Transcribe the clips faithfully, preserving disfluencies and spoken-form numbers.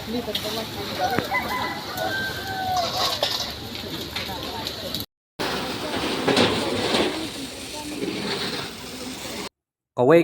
Kawei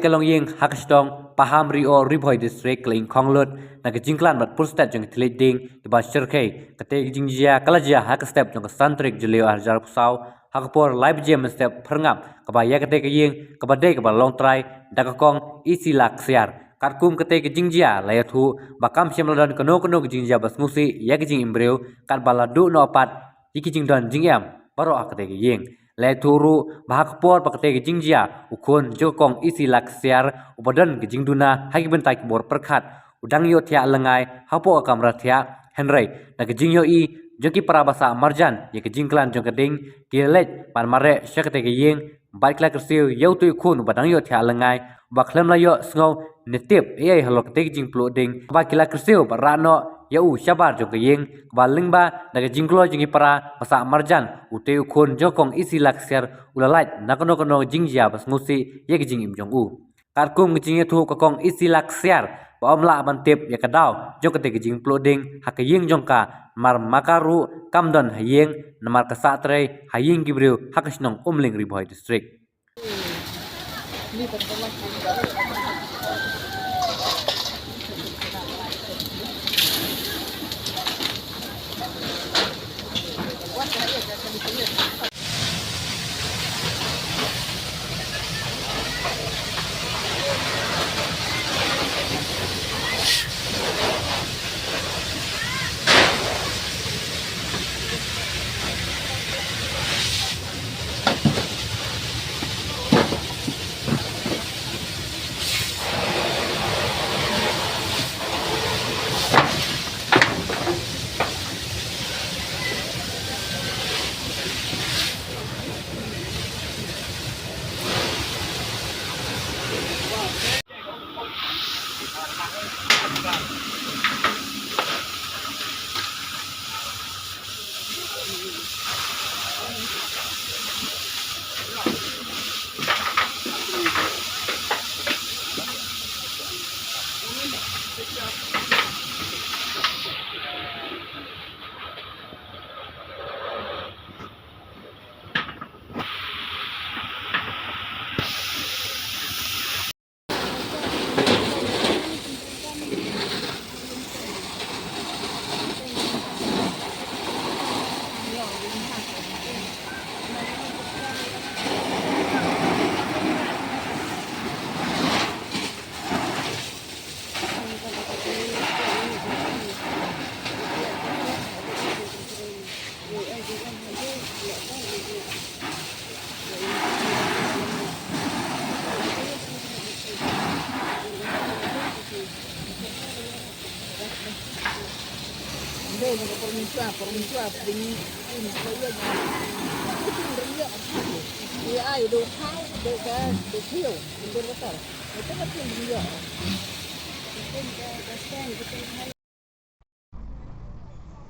ka longïing ha ka shnong Pahamrioh, Ri Bhoi District, ka la ïeng khong lut na ka jingklan bad pur stet jong ka thylliej ding kiba shyrkhei. Katei ka jingjia ka la jia ha ka step jong ka san tarik Jylliew ar hajar arphew saw, ha ka por lai baje mynstep phyrngap, kaba ïa katei ka ïing kaba dei kaba long trai da ka kong Isila Ksiar. Katkum katei ka jingjia la ïathuh ba kam shym la don kano kano ka jingjia ba sngewsih ïa ka jingim briew, katba la duh noh pat ïa ki jingdon jingem baroh ha katei ka ïing. La ïathuh ruh ba ha ka por ba katei ka jingjia, u khun jong ka kong Isila Ksiar uba don ka jingduna ha ki bynta ki bor pyrkhat, u dang ïoh thiah lyngngai hapoh ka kamra thiah, hynrei na ka jingïohi jong ki para ba sah marjan ïa ka jingklan jong ka ding, ki la leit ban mareh sha katei ka ïing bad ki la kyrsiew ïa utei u khun uba dang ïoh thiah lyngngai, uba khlem la ïohsngew ne tip ei ei halor katei ka jingpluh ding, ba ki la kyrsiew bad rah noh ïa u shabar jong ka ïing, kaba lyngba na ka jingkloi jong ki para ba sah marjan, utei u khun jong ka kong Isila Ksiar u la lait na kano kano jingjia ba sngewsih ïa ka jingim jong u. Katkum ka jingïathuh ka kong Isila Ksiar ba ym lah ban tip ïa ka daw jong katei ka jingpluh ding ha ka ïing jong ka, namar ma ka ruh kam don ha ïing, namar ka sah trei ha ïing ki briew ha ka shnong Umling, Ri Bhoi District.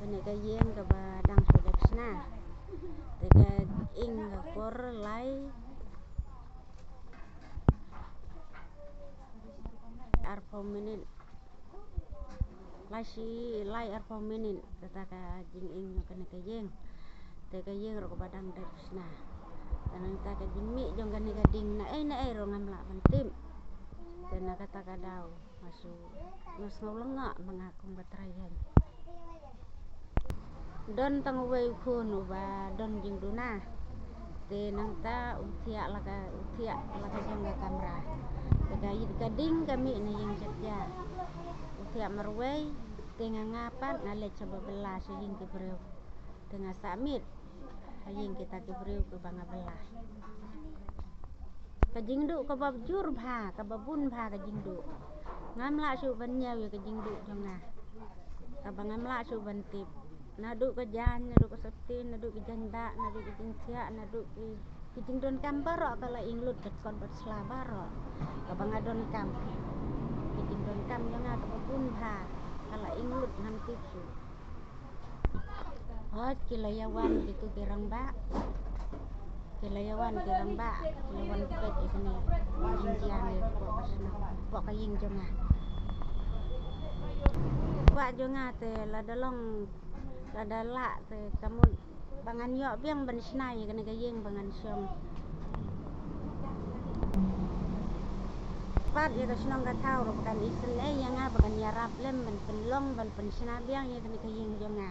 Kane ka ïing kaba dang shu dep shna. Te ka ing ka por lai arphew minit. Lai shi, lai arphew minit kata ka jinging jong kane ka ïing. Te ka ïing ruh kaba dang dep shna. Te nangta ka jingmih jong kane ka ding na ei na ei ruh ngam lah ban tip. Te na kata ka daw nga shu, nga sngew lyngngoh ma nga kum ka trai ïing. Don tang uwei u khun uba don jingduna. Te nangta u thiah la ka, u thiah la ka jong ka kamra. Te ka ïit ka ding ka mih na ïing jatia. U thiah marwei, te nga nga pat nga leit sha ba bylla sha ïing ki briew. Te nga sah miet ha ïing kita ki briew kiba nga bylla. Ka jingduh kaba jur bha, kaba bun bha ka jingduh. Ngam lah shuh ban ñiew ïa ka jingduh jong nga. Kaba ngam lah shuh ban tip. Naduh ka jaiñ, naduh ka sopti, naduh ka jaiñ dak, naduh ka jingthiah, naduh ki, ki jingdonkam baroh ka la ing lut bad kot bad sla baroh. Kaba nga donkam. Ki jingdonkam jong nga kaba bun bha ka la ing lut ngam tip shuh. Hooid, ki la ïa wan kitu ki rangbah. Ki la ïa wan ki rangbah, ki la wan peit ïa kane ka jingjia ne hapoh ka shnong, hapoh ka ïing jong nga. kwah jong nga te lada long, lada lah te ka mut ba ngan ïoh biang ban shna ïa kane ka ïing ba ngan shong. Pat ïa ka shnong ka thaw ruh ba kan isynei ïa nga ba kan ïarap lem ban pynlong ban pynshna biang ïa kane ka ïing jong nga.